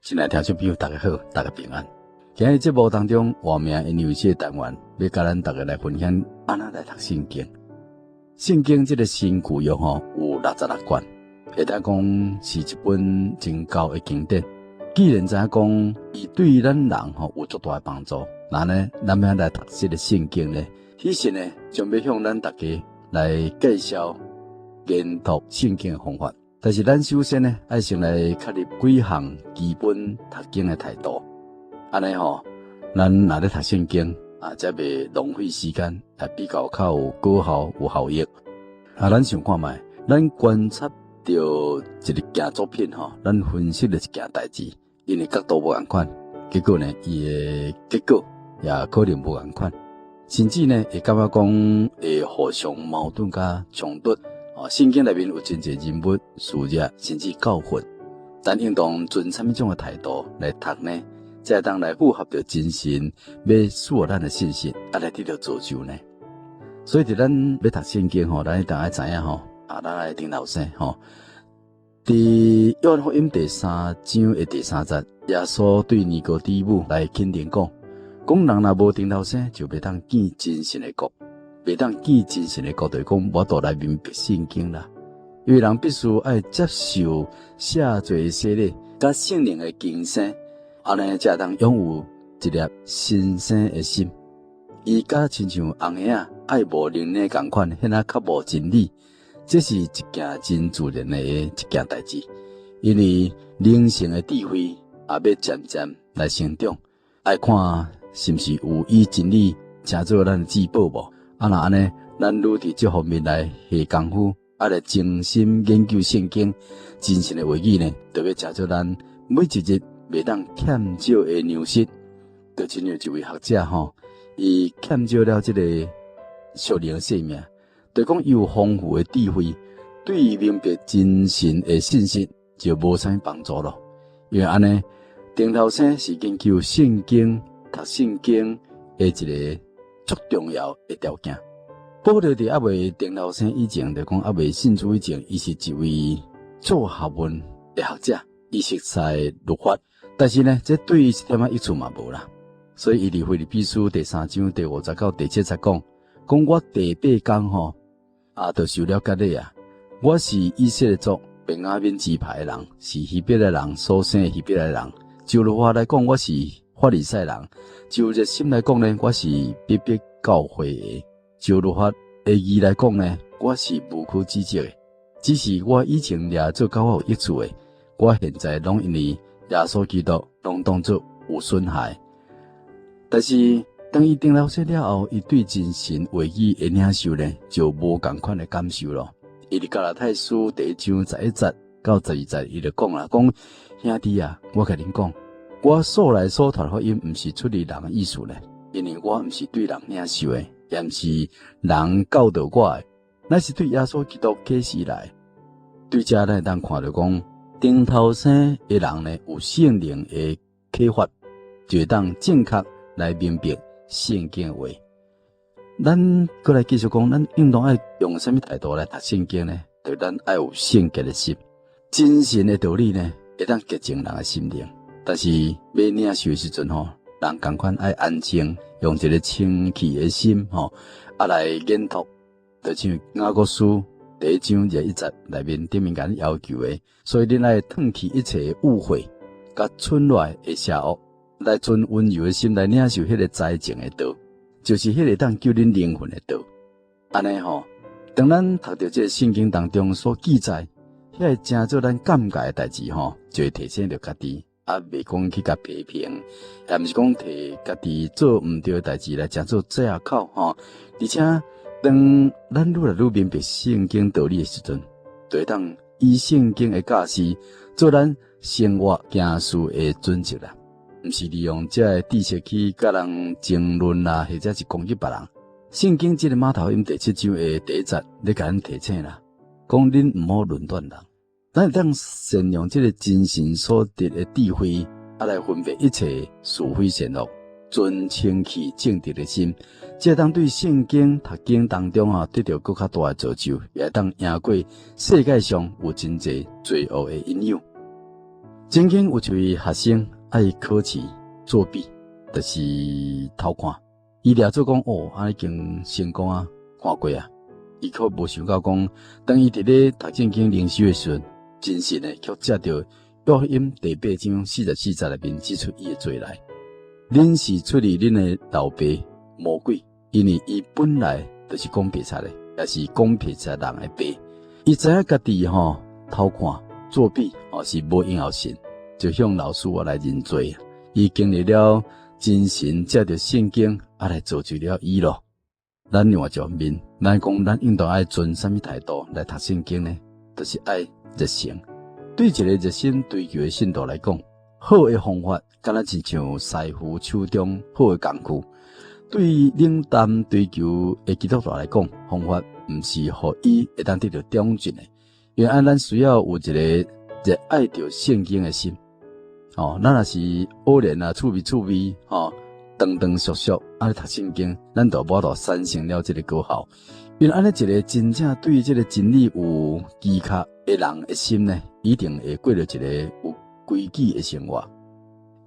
親愛聽眾朋友，大家好，大家平安。今日節目當中，活命的遊戲單元，欲佮咱大家來分享按怎來讀聖經。聖經這个新舊約吼，有66卷，會當講是一本真厚的經典。既然知影講，伊對咱人吼有足大的幫助，那呢，咱欲按怎來讀這个聖經呢？彼時呢，將欲向咱大家來介紹研讀聖經的方法。但是咱首先呢，愛先來確立幾項基本讀經的態度。按呢吼，咱若咧讀聖經啊，才袂浪費時間，也比較較有果效、有效益。啊，咱想看覓，咱觀察著一个件作品吼，咱分析著一件代誌，因為角度無仝款，結果呢，伊的結果也可能無仝款，甚至呢，會感覺講會互相矛盾佮衝突。哦，聖經內面有真濟人物、事跡，甚至教訓，咱應當存啥物種的態度來讀呢？才會當來符合著真神欲賜予咱的信息，啊來得著造就呢？所以，佇咱欲讀聖經吼，咱一定愛知影吼，啊，咱愛定頭生吼。佇約翰福音第三章的第三節，耶穌對尼哥底母來肯定講：講人若無重頭生，就袂當見真神的國。袂當見真神的國，就是講無法度來明白聖經啦。因為人必須愛接受赦罪洗禮，佮聖靈的更生，按呢才會當擁有一粒新生的心。伊佮親像紅嬰仔愛無奶奶仝款，顯得較無真理。這是一件真自然的一件代誌，因為靈性的智慧也欲漸漸來成長，愛看是毋是有以真理成做咱的至寶無？啊，若按呢，咱愈佇這方面來下功夫，啊來精心研究聖經真神的話語呢，就欲成做咱每一日袂當欠少的糧食。就親像一位學者吼，伊欠少了這个屬靈的生命，就講伊有豐富的智慧，對伊明白真神的信息就無啥物幫助咯。因為按呢，重頭生是研究聖經、讀聖經的一个足重要的條件。保羅佇猶未重頭生以前，就講猶未信主以前，伊是一位做學問的學者，伊熟悉律法，但是呢，這對伊一點仔益處嘛無啦。所以伊佇腓立比書第三章第五節到第七節講，講我第八工吼，啊，就受了割禮啊。我是以色列族便雅憫支派的人，是希伯來人所生的希伯來人。就律法來講，我是法利賽人；就熱心來講呢，我是逼迫教會的；就律法的義來講呢，我是無可指責的。只是我以前掠做佮我有益處的，我現在攏因為耶穌基督，攏當做有損害。但是當伊重頭生了後，伊對真神話語的領受呢，就無仝款的感受咯。伊佇加拉太書第一章11節到12節，伊就講啦，講兄弟啊，我共恁講，我素來所傳福音，毋是出於人的意思呢，因為我毋是對人領受的，也毋是人教導我的，乃是對耶穌基督啟示來。對這咱會當看著講，重頭生的人呢，有聖靈的啟發，就會當正確來明白聖經的話。咱閣來繼續講，咱應當愛用啥物態度來讀聖經呢？就咱愛有聖潔的心，真神的道理呢，會當潔淨人的心靈。但是欲領受的時陣吼，人仝款愛安靜，用一个清氣的心吼，啊來研讀，就像雅各書第一章21節內面頂面共咱要求的，所以恁愛褪去一切污穢，佮存落的邪惡，來存溫柔的心來領受彼个栽種的道，就是彼个當救恁靈魂的道。按呢吼，當咱讀著這个聖經當中所記載，彼个成做咱尷尬的代誌吼，就會提醒著家己，啊，袂講去共批評，也毋是講提家己做毋對的代誌來成做藉口吼。而且，當咱愈來愈明白聖經道理的時陣，就會當以聖經的教示做咱生活行事的準則啦。毋是利用這个知識去佮人爭論啦，或者是攻擊別人。聖經這个馬太福音第七章的第一節，咧共咱提醒啦，講恁毋好論斷人，咱會當善用這个真神所得的智慧，啊來分別一切是非善惡，存清氣正直的心，才會當對聖經讀經當中啊得著閣較大的造就，也會當贏過世界上有真濟罪惡的影響。曾經有一位學生愛考試作弊，就是偷看。伊掠做講哦，啊已經成功啊，看過啊。伊卻無想到講，當伊佇咧讀聖經靈修的時陣，真神呢卻藉著約翰第八章四十四節內面指出伊的罪來。恁是出自恁的老爸魔鬼，因為伊本來就是講白賊的，也是講白賊人的爸。伊知影家己吼偷看作弊哦是無榮耀神，就向老師啊來認罪。伊經歷了真神藉著聖經啊來造就了伊咯。咱另外一方面，咱講咱應當愛存啥物態度來讀聖經呢？就是愛熱誠。對一個熱心追求的信徒來講，好的方法敢若親像師傅手中好的工具。對冷淡追求的基督徒來講，方法毋是予伊會當得著長進的，因為按咱需要有一個熱愛著聖經的心。哦，咱若是偶然啊，趣味趣味，吼，斷斷續續按呢讀聖經，咱就無法度產生了這個果效。因為按呢一個真正對這個真理有飢渴的人的心呢，一定會過著一個有規矩的生活。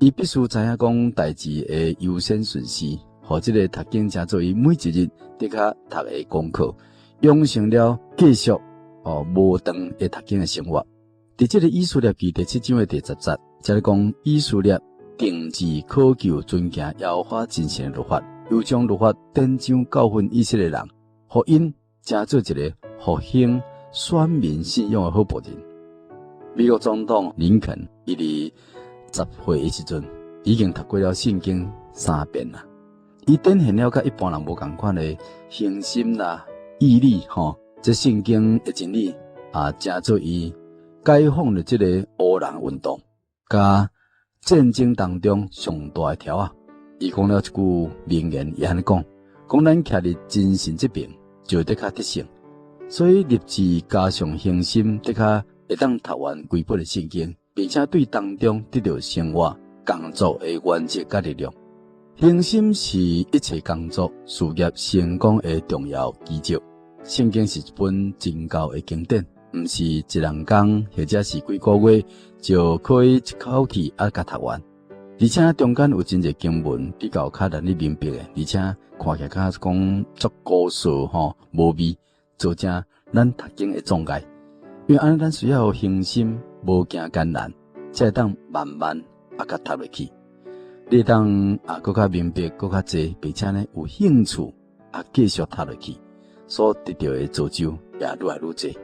伊必須知影講代誌的優先順序，予這個讀經成做伊每一日的確讀的功課，養成了繼續哦無斷的讀經的生活。佇這個以斯帖記第七章的第十節，這裡講以斯帖定志考究遵行耶和華真神的律法，又將律法典章教訓以色列人，予𪜶成做一個復興選民信仰的好僕人。美國總統林肯，伊佇10歲的時陣，已經讀過了聖經三遍啦。伊展現了佮一般人無仝款的恆心啦、毅力，吼，這聖經的真理啊，成做伊解放了這個黑人運動，佮戰爭當中上大的柱仔。伊講了一句名言，伊按呢講：講咱徛佇真神這爿，就的確得勝。所以立志加上恆心，的確會當讀完規本的聖經，並且對當中得著生活工作的原則佮力量。恆心是一切工作事業成功的重要基石。聖經是一本真厚的經典，毋是一兩工或者是幾個月就可以一口氣啊共讀完。而且中間有真濟經文比較較難以明白的，而且看起來較講足枯燥吼無味，造成咱讀經的障礙。因為按呢咱需要恆心，無驚艱難，才會當慢慢啊共讀落去。你會當啊，閣較明白，閣較濟，並且呢有興趣啊，繼續讀落去，所得著的造就也愈來愈濟。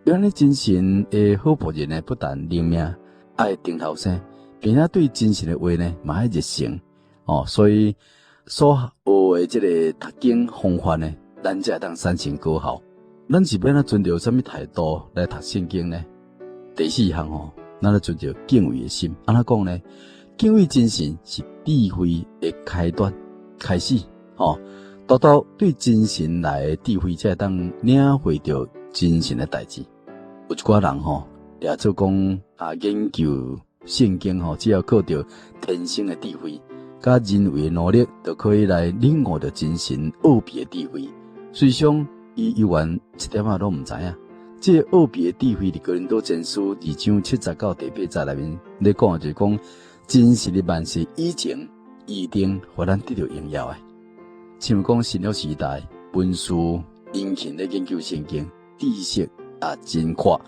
因為真神的好僕人呢，不但靈命愛頂頭生，並且對真神的話呢，嘛愛熱誠哦。所以所學的這個讀經方法呢，咱才會當產生果效。咱是欲按怎存著啥物態度來讀聖經呢？第四項吼，咱愛存著敬畏的心。按怎講呢？敬畏真神是智慧的開端，開始吼，獨獨對真神來的智慧，才會當領會著真神的代誌。有一寡人吼，掠做講啊，研究聖經吼，只要靠著天生的智慧，佮人為的努力，就可以來領悟著真神奧秘的智慧。實際上，伊猶原一點仔攏毋知影。這個奧秘的智慧，佇哥林多前書二章七節到第八節內面咧講，就是講真神佇萬世以前預定，予咱得著榮耀的。像講新約時代，文士殷勤咧研究聖經，知識啊真闊，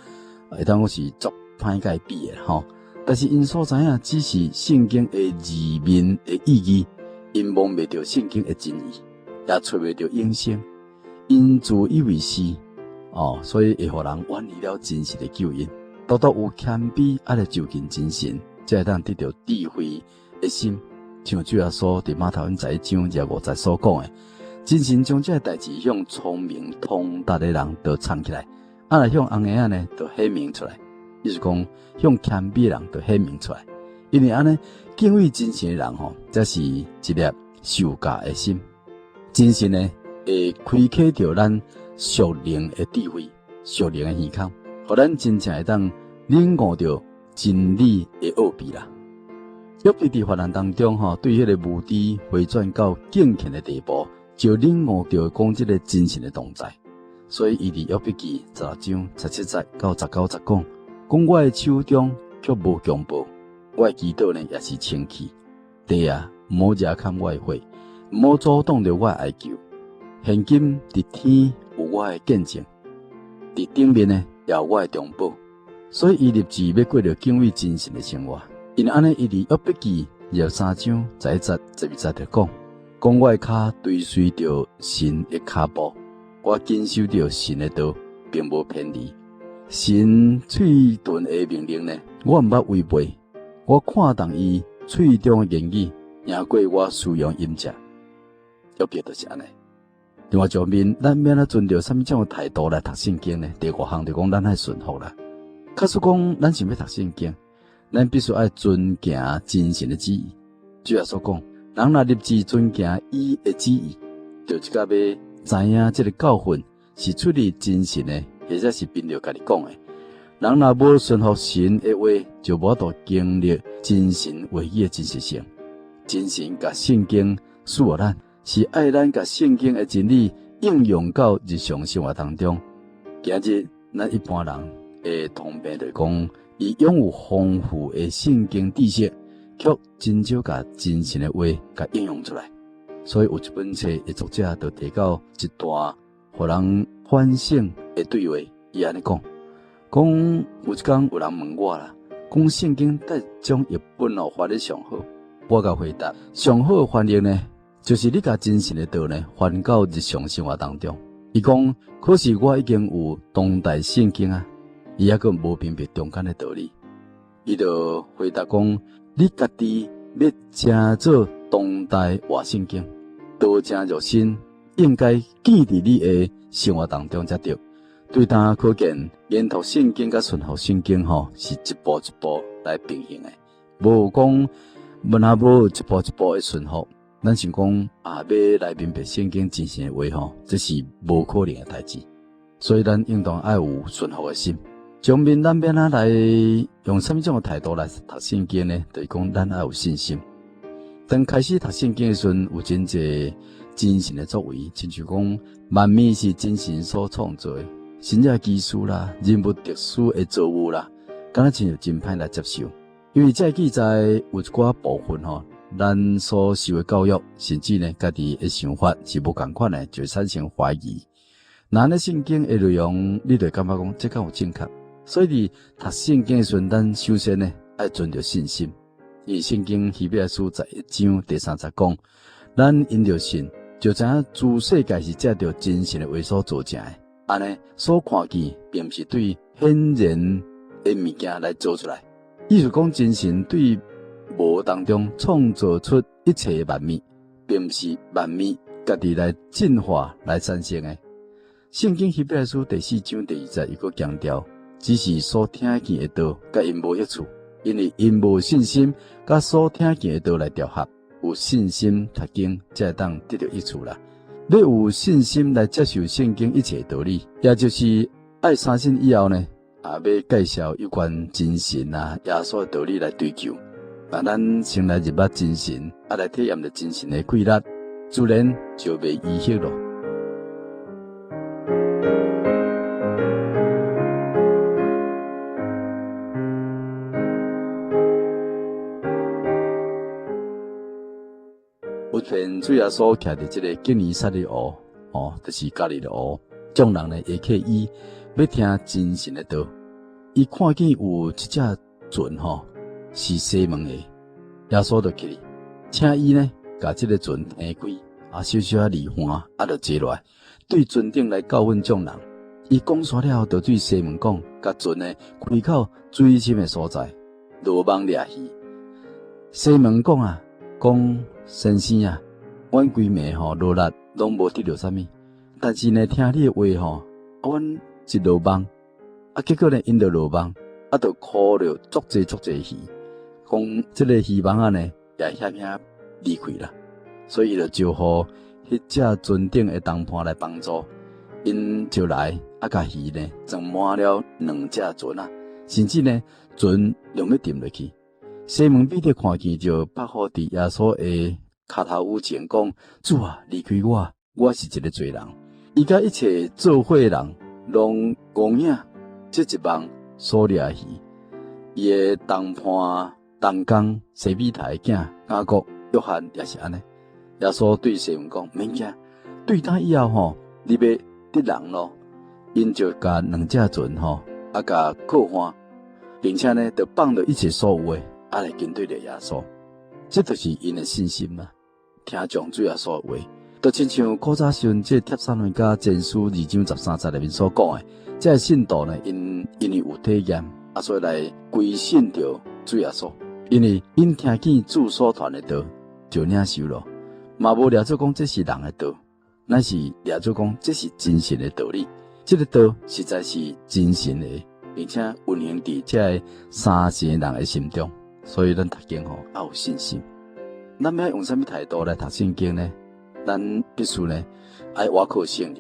會當講是足歹共伊比的吼。但是𪜶所知影只是聖經的字面的意義，𪜶摸袂著聖經的真意，也揣袂著永生。𪜶自以為是，哦，所以會予人遠離了真實的救恩。獨獨有謙卑，啊來就近真神，才會當得著智慧的心。像主耶穌佇馬太福音十一章25節所講的，真神將這個代誌向聰明通達的人都藏起來，啊若向癢嬰仔呢，就顯明出來。意思講向謙卑的人就顯明出來。因為按呢敬畏真神的人吼，才是一粒受教的心。真神呢，會開啟著咱屬靈的智慧、屬靈的耳孔，予咱真正會當領悟著真理的奧秘啦。約伯佇患難當中，吼，對彼個無知回轉到敬虔的地步，就領悟著講這個真神的同在。所以，伊佇約伯記十六章十七節到十九節講：講我的手中卻無強暴，我的祈禱呢也是清氣。地啊，毋好惹崁我的火，毋好阻擋著我的哀求。現今佇天有我的見證，佇頂面呢也有我的中保。所以伊立志欲過著敬畏真神的生活。因按呢，伊佇約伯記23章11節、12節就講：講我的跤追隨著神的跤步，我謹守著神的道，並無偏離。神喙唇的命令呢，我毋捌違背。我看重伊喙中的言語，贏過我使用飲食。約伯就是按呢。另外一方面，咱欲按怎存著啥物種的態度來讀聖經呢？第五項就講咱愛順服啦。假使講咱想欲讀聖經，咱必須愛遵行真神的旨意。主耶穌講，人若立志遵行伊的旨意，就這個欲知影這个教訓是出自真神的，或者是憑著家己講的。人若無順服神的話，就無法度經歷真神話語的真實性。真神共聖經賜予咱，是愛咱共聖經的真理應用到日常生活當中。今日咱一般人的通病就是講，伊擁有豐富的聖經知識，卻真少共真神的話共應用出來。所以有一本冊的作者就提到一段予人反省的對話，伊按呢講：講有一工有人問我啦，講聖經佗一種譯本哦翻得上好，我共回答：上好的翻譯呢，就是你共真神的道呢翻到日常生活當中。伊講，可是我已經有當代聖經啊，伊猶閣無明白中間的道理。伊就回答講：你家己欲成做當代活聖經，道成肉身，應該見佇你的生活當中才對。對單可見，研讀聖經佮順服聖經吼，是一步一步來並行的。無講，若無一步一步的順服，咱想講啊，欲來明白聖經真實的話吼，這是無可能的代誌。所以咱應當愛有順服的心。上面咱欲按怎來用啥物種的態度來讀聖經呢？就是講咱愛有信心。當開始讀聖經的時陣，有真濟真神的作為，親像講萬物是真神所創造的，神蹟奇事啦，人物特殊的造物啦，敢若親像真歹來接受。因為這記載有一寡部分吼，咱所受的教育，甚至呢，家己的想法是無仝款的，就會產生懷疑。若按呢聖經的內容，你就會感覺講這敢有正確？所以佇讀聖經的時陣，咱首先呢，愛存著信心。因為聖經希伯來書11章第3節講，咱因著信，就知影諸世界是藉著真神的話所造成的。按呢所看見，並毋是對顯然的物件來做出來。意思講，真神對無當中創造出一切萬物，並毋是萬物家己來進化來產生的。聖經希伯來書第4章第2節，伊閣強調，只是所聽見的道，佮𪜶無益處，因為𪜶無信心，佮所聽見的道來調和。有信心讀經，才會當得著益處啦。欲有信心來接受聖經一切道理，也就是愛相信以後呢，啊，欲介紹有關真神啊、耶穌的道理來追求。那咱先來入捌真神，啊，來體驗著真神的貴力，自然就袂疑惑囉。有一遍主耶穌徛佇這个基尼撒勒湖，哦，就是加利利湖，眾人呢會客伊欲聽真神的道。伊看見有一隻船吼，是西門的，耶穌就起去，請伊呢，共這个船撐開，啊，小小仔離岸，啊，就坐落來，對船頂來教訓眾人。伊講煞了後，就對西門講，共船呢開到水深的所在，落網掠魚。西門講啊，講先生啊，阮規暝吼努力攏無得著啥物，但是呢，聽你的話吼，阮一落網，啊，結果呢，𪜶就落網，啊，就箍著足濟足濟魚，講這个漁網仔呢也險險離開啦，所以伊就招呼彼隻船頂的同伴來幫助，𪜶就來啊，共魚呢裝滿了兩隻船啊，甚至呢船攏欲沉落去。西門彼得看見就趴伏佇耶穌的跤頭趺前講：主啊，離開我，我是一个罪人。伊佮一切做伙的人攏戇影這一網所掠魚。伊的同伴同工西庇太的囝雅各、約翰也是按呢。耶穌對西門講：免驚，對今以後吼，你欲得人囉。𪜶就共兩隻船吼，啊共靠岸，並且呢，就放落一切所有的，啊來跟隨著耶穌。這就是𪜶的信心啦。聽從主耶穌的話，就親像古早時陣，這個帖撒羅尼迦前書二章十三節內面所講的，這個信徒呢，𪜶因為有體驗，啊，所以來歸信著主耶穌。因為𪜶聽見主所傳的道，就領受囉，嘛無掠做講這是人的道，乃是掠做講這是真神的道理。這個道實在是真神的，並且運行佇這个三神人的心中。所以咱讀經吼，愛有信心。咱欲用啥物態度來讀聖經呢？咱必須呢愛倚靠聖靈，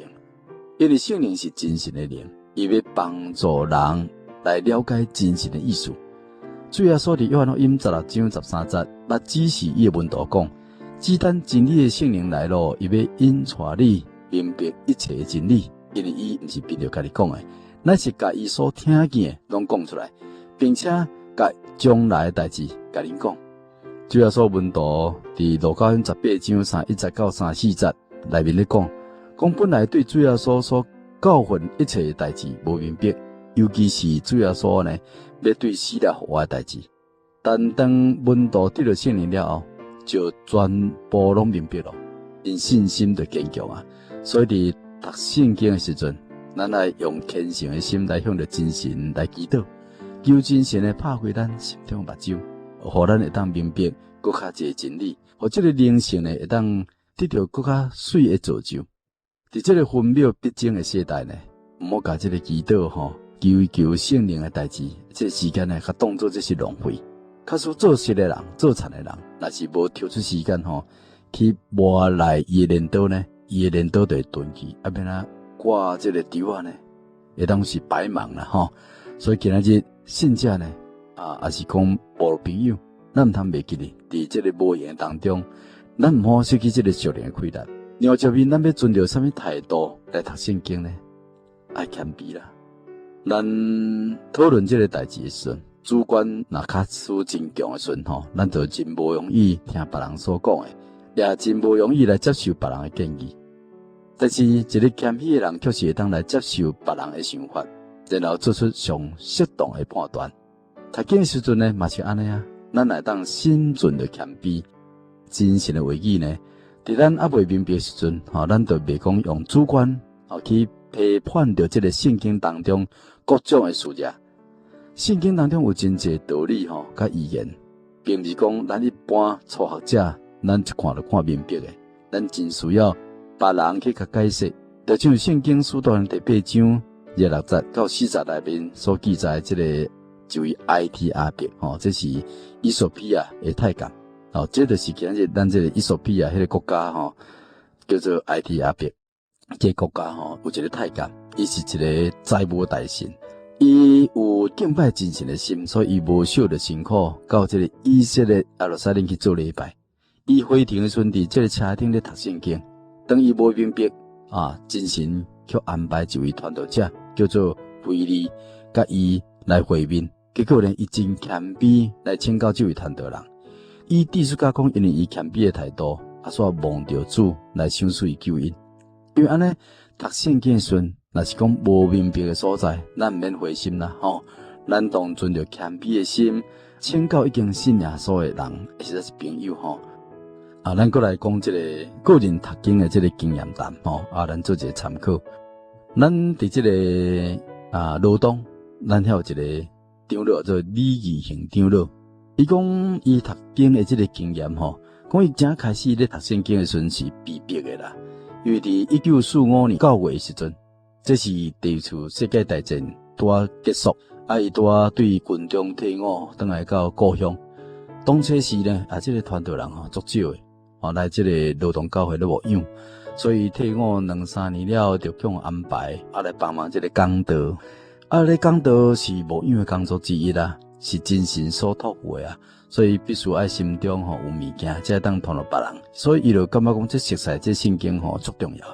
因為聖靈是真神的靈，伊欲幫助人來了解真神的意思。主耶穌佇約翰福音16章13節，捌指示伊的門徒講：只等真理的聖靈來咯，伊欲引帶你明白一切的真理，因為伊毋是憑著家己講的，乃是共伊所聽見的攏講出來，並且共將來的代誌共恁講。主耶穌門徒佇路加福音18章31節到34節內面咧講，講本來對主耶穌所教訓一切的代誌無明白，尤其是主耶穌呢，欲對死了復活的代誌。但當門徒得著聖靈了後，就全部攏明白囉，𪜶信心就堅強啊。所以佇讀聖經的時陣，咱愛用虔誠的心來向著真神來祈禱，求真神來拍開咱心中的目睭，予咱會當明白閣較濟真理，予這個靈性呢會當得著閣較媠的造就。佇這個分秒必爭的世代呢，毋好共這個祈禱吼，求一求聖靈的代誌，這個時間呢，較當做這是浪費。假使做事的人、做田的人，若是無抽出時間吼，去磨利伊的鐮刀呢，伊的鐮刀就會鈍去，啊，欲按怎割這個稻仔呢，會當是白忙啦吼。所以今仔日信者呢，啊，抑是講無朋友，咱毋通袂記得，佇這個無閒當中，咱毋好失去這個屬靈的氣力。另一面，咱欲存著啥物態度來讀聖經呢？愛謙卑啦。咱討論這個代誌的時陣，主觀若較輸真強的時陣吼，咱就真無容易聽別人所講的，也真無容易來接受別人的建議。但是，一个謙虛的人，卻是會當來接受別人的想法，然後做出上適當的判斷。讀經的時陣呢，嘛是按呢啊，咱會當心存著謙卑，真神的話語呢，佇咱猶未明白的時陣，吼，咱就袂講用主觀吼去批判著這个聖經當中各種的事跡。聖經當中有真濟道理吼，佮預言，並毋是講咱一般初學者，咱一看就看明白的，咱真需要別人去共解釋。就像聖經使徒行傳第八章26節到40節內面所記載，這个一位埃提阿伯吼，這是衣索比亞的太監，哦，這就是今日咱這个衣索比亞彼个國家吼，叫做埃提阿伯。這个國家吼有一个太監，伊是一个財務大臣。伊有敬拜真神的心，所以伊無惜著辛苦到這个以色列耶路撒冷去做禮拜。伊回程的時陣，佇這个車頂咧讀聖經，當伊無明白啊，真神卻安排一位傳道者叫做腓利，佮伊來會面。結果呢，伊真謙卑來請教這位傳道人。以致書家講，因為伊謙卑的態度，啊，煞蒙著主來賞賜伊救恩。因為按呢讀聖經的時陣，若是講無明白的所在，咱毋免灰心啦，吼！咱當存著謙卑的心，請教已經信耶穌的人，或者是朋友，吼。啊，咱閣來講這个個人讀經的這个經驗談，吼！啊，咱做一个參考。咱佇這个啊羅東，咱遐有一个長老做李義興長老，伊講伊讀經的這个經驗，吼，講伊正開始咧讀聖經的時陣是被迫的啦，因為佇1945年9月的時陣，這是第二次世界大戰拄仔結束，啊，伊拄仔對軍中退伍，轉來到故鄉。當初時呢，啊，這个傳道人吼足少的，吼來這个羅東教會咧牧養，所以退伍兩三年了後，就予人安排啊來幫忙這个講道。啊，咧講道是牧養的工作之一啦，是真神所託付的啊，所以必須愛心中吼有物件，才會當傳予別人。所以伊就感覺講，這熟悉這聖經吼足重要，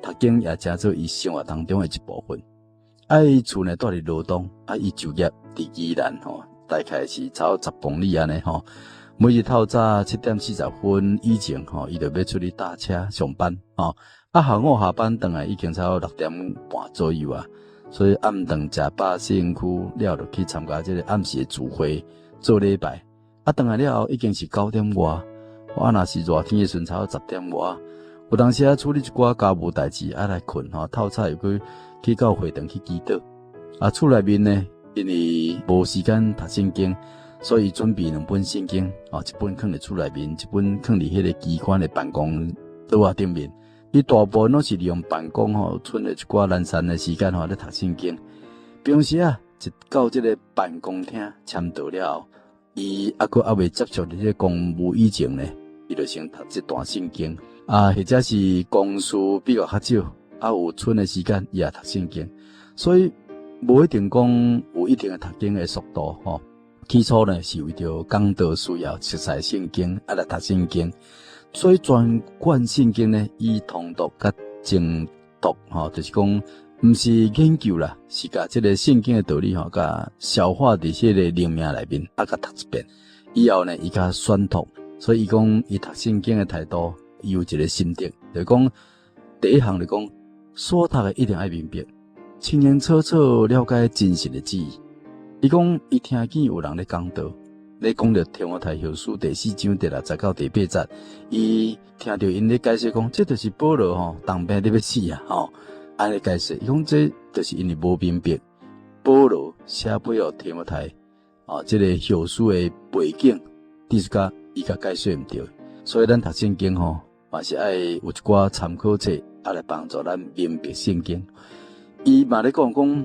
讀經也成做伊生活當中的一部分。啊，伊厝呢住佇羅東，啊，伊就業佇宜蘭吼，大概是差不多10公里按呢吼。每日透早7點40分以前吼，伊就欲出去搭車上班吼。啊，下午下班轉來已經差不多6點半左右啊。所以暗頓食飽身軀了，就去參加這个暗時的聚會做禮拜。啊，轉來了後已經是9點外。啊，若是熱天的時陣，差不多10點外。有當時啊，處理一寡家務代誌，啊來睏吼，透早又閣去到會堂去祈禱。啊，厝內面呢，因為無時間讀聖經，所以準備兩本聖經，哦，一本囥佇厝內面，一本囥佇彼个機關的辦公桌仔頂面。伊大部分攏是利用辦公吼，賰的一寡懶散的時間吼，咧讀聖經。平時啊，一到這个辦公廳簽到了後，伊猶閣猶未接觸這个公務以前呢，伊就先讀這段聖經。啊，或者是公事比較較少，啊有賰的時間，伊也讀聖經。所以無一定講有一定的讀經的速度吼。起初呢，是為著講道需要熟悉聖經，啊來讀聖經。所以全卷聖經呢，以通讀佮精讀吼，就是講毋是研究啦，是共這个聖經的道理吼，共消化佇這个靈命內面，啊，共讀一遍。以後呢，伊較選讀，所以伊講伊讀聖經的態度，伊有一个心得，就是講第一項就講所讀的一定愛明白，清清楚楚了解真神的旨意。伊講伊聽見有人咧講道，咧講著提摩太後書第四章第六節到第八節，伊聽著𪜶咧解釋講，這就是保羅吼重病咧欲死啊吼，按呢解釋，伊講這就是因為無明白保羅寫批予提摩太哦，這个後書的背景，致使甲伊共解說毋對，所以咱讀聖經吼，嘛是愛有一寡參考冊，啊來幫助咱明白聖經。伊嘛咧講講，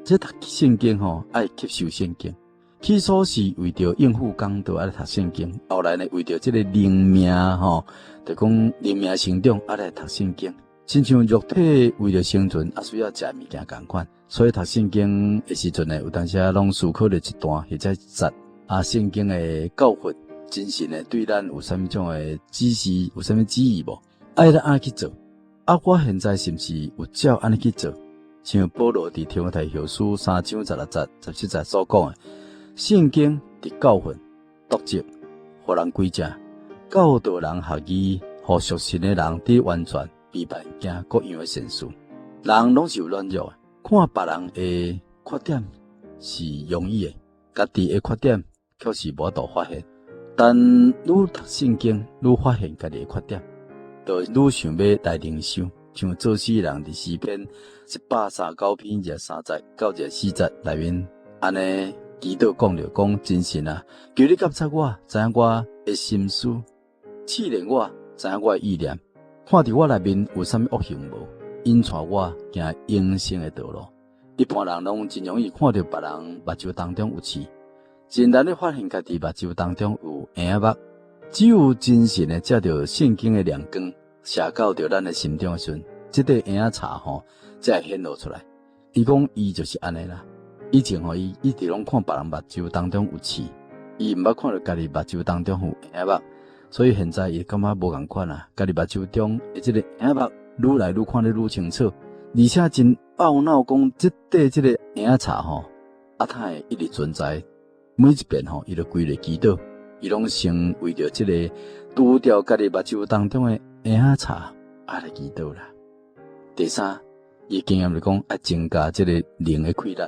這讀聖經吼，愛吸收聖經。起初是為著應付講道愛讀聖經，後來呢為著這个靈命吼，就講靈命成長愛來讀聖經。親像肉體為著生存，啊需要食物件仝款，所以讀聖經的時陣呢，有當時啊攏思考著一段或者一節啊聖經的教訓，真神呢對咱有啥物種的指示，有啥物旨意無？愛咱按呢去做？啊，我現在是毋是有照按呢去做？像保羅佇提摩太後書三章十六節、十七節所講的，聖經佇教訓、督責、予人歸正、教導人學義，予屬神的人得完全，備辦行各樣的善事。人攏是有軟弱的，看別人的缺點是容易的，家己的缺點卻是無法度發現。但愈讀聖經，愈發現家己的缺點，就愈想欲來靈修。像做詩人佇詩篇139篇23節到24節內面，按呢祈禱講著講真神啊，求你鑒察我，知影我的心思，試煉我，知影我的意念，看佇我內面有啥物惡行無，引帶我行永生的道路。一般人攏真容易看著別人目睭當中有刺，真難咧發現家己目睭當中有嬰仔目。只有真神的藉著聖經的亮光，射到著咱的心中的時陣，這塊嬰仔柴吼，才會顯露出來。伊講伊就是按呢啦。以前吼，伊一直攏看別人目睭當中有刺，伊毋捌看著家己目睭當中有嬰仔目，所以現在伊感覺無仝款啊，家己目睭中的這个嬰仔目愈來愈看得愈清楚，而且真懊惱講，這塊這个嬰仔柴吼，啊，哪會一直存在？每一遍吼，伊就規日祈禱，伊攏先為著這个除掉家己目睭當中的嬰仔柴，啊來祈禱啦。第三，伊經驗就講愛增加這个靈的氣力。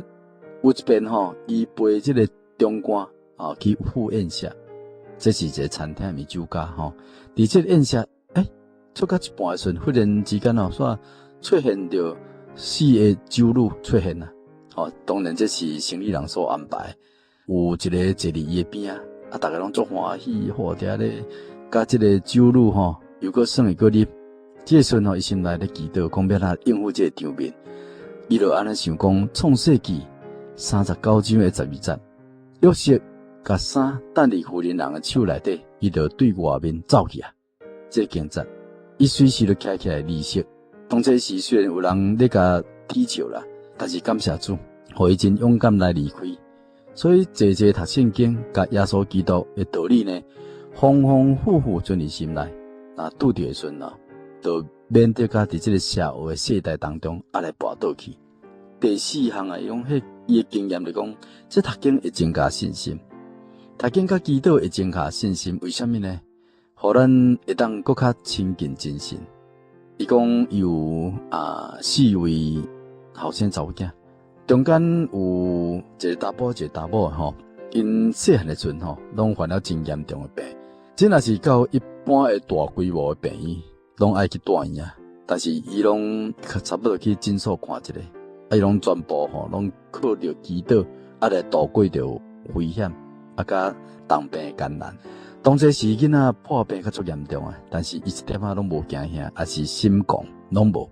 有一遍吼，伊陪這个長官哦去赴宴席，這是一个餐廳的酒家吼。佇這个宴席，欸，出到一半的時陣，忽然之間哦，煞出現著四个酒女出現啦。吼，當然這是生理人所安排，有一个坐佇伊的邊仔，啊，逐家攏足歡喜，吼，佇遐咧，佮這个酒女吼，又閣耍又閣啉。這个時陣吼，伊心內咧祈禱，講欲按怎應付這个場面。伊就按呢想講，創世記39章的12節，約瑟共衫擲佇婦人的手內底，伊就對外面走去啊。這個經節，伊隨時就徛起來離席。當這時雖然有人咧共恥笑啦，但是感謝主，予伊真勇敢來離開。所以濟濟讀聖經，共耶穌基督的道理呢，豐豐富富存佇心內。若拄著的時陣啊，就免得共佇這个邪惡的世代當中，啊來跋倒去。第四項啊，用彼伊的經驗就講，這讀經會增加信心，讀經佮祈禱會增加信心，為啥物呢？予咱會當閣較親近真神。伊講有四位後生查某囝，中間有一個查埔，一個查某吼，𪜶細漢的時陣吼，攏患了真嚴重的病。這若是到一般的大規模的病院，攏愛去住院啊。但是伊攏差不多去診所看一下，伊攏全部吼攏靠著祈禱，來渡過著危險，佮重病的艱難。當這時囡仔破病較足嚴重啊，但是伊一點仔攏無驚嚇，抑是心狂攏無。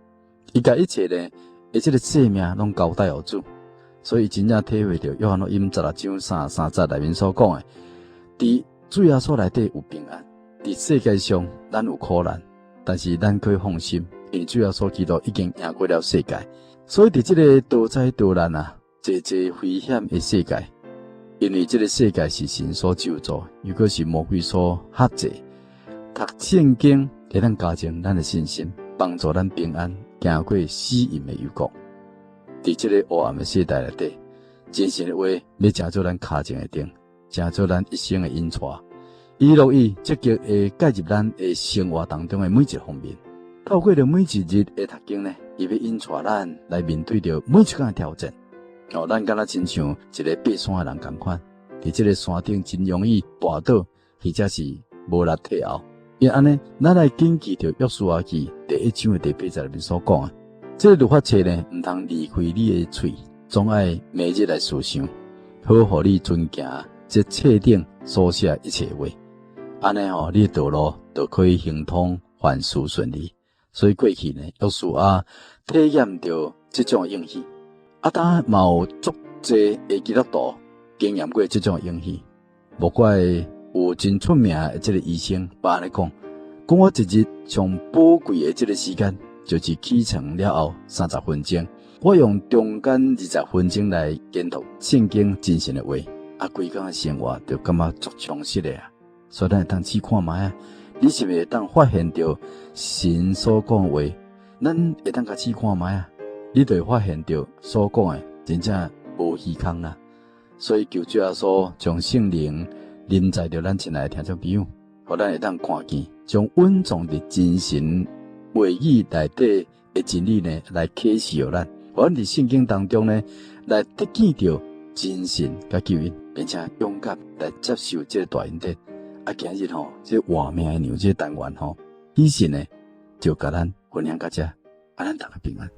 伊共一切呢，伊這个性命攏交代予主，所以真正體會著約翰福音16章33節內面所講的，佇主耶穌內底有平安，佇世界上咱有苦難，但是咱可以放心，因為主耶穌基督已經贏過了世界。所以佇這个多災多難啊，濟濟危險的世界，因為這个世界是神所咒詛，又閣是魔鬼所轄制。讀聖經會當加強咱的信心，幫助咱平安行過死蔭的幽谷。佇這个黑暗的世代內底，真神的話欲成做咱跤前的燈，成做咱一生的引帶。伊樂意積極的介入咱的生活當中的每一個方面，透過著每一日的讀經呢，伊欲引帶咱來面對著每一項的挑戰。哦，咱敢若親像一个爬山的人仝款，佇這个山頂真容易跋倒，或者是無力退後。因按呢，咱來謹記著約書亞記第一章的第八節內面所講的，這个律法冊呢，毋通離開你的喙，總愛每日來思想，好予你遵行這冊頂所寫一切話。按呢吼，你的道路就可以亨通，凡事順利。所以過去呢，約書亞體驗著這種應許。當然嘛有足濟的基督徒經驗過這種應許，無怪有真出名的這个醫生嘛按呢講，講我一日上寶貴的這个時間，就是起床了後30分鐘，我用中間20分鐘來研讀聖經真神的話，規工的生活就感覺足充實的啊。所以咱會當試看覓啊，你是毋是會當發現著神所講的話？咱會當共試看覓啊？你就會發現著所講的真正無虛空啦。所以求主耶穌將聖靈臨在著咱親愛的聽眾朋友，予咱會當看見，將隱藏佇真神話語內底的真理呢，來啟示予咱，予咱佇聖經當中呢，來得見著真神佮救恩，並且勇敢來接受這个大恩典。今日吼，這活命的羊這个單元吼，以上呢就共咱分享到這，咱逐家平安。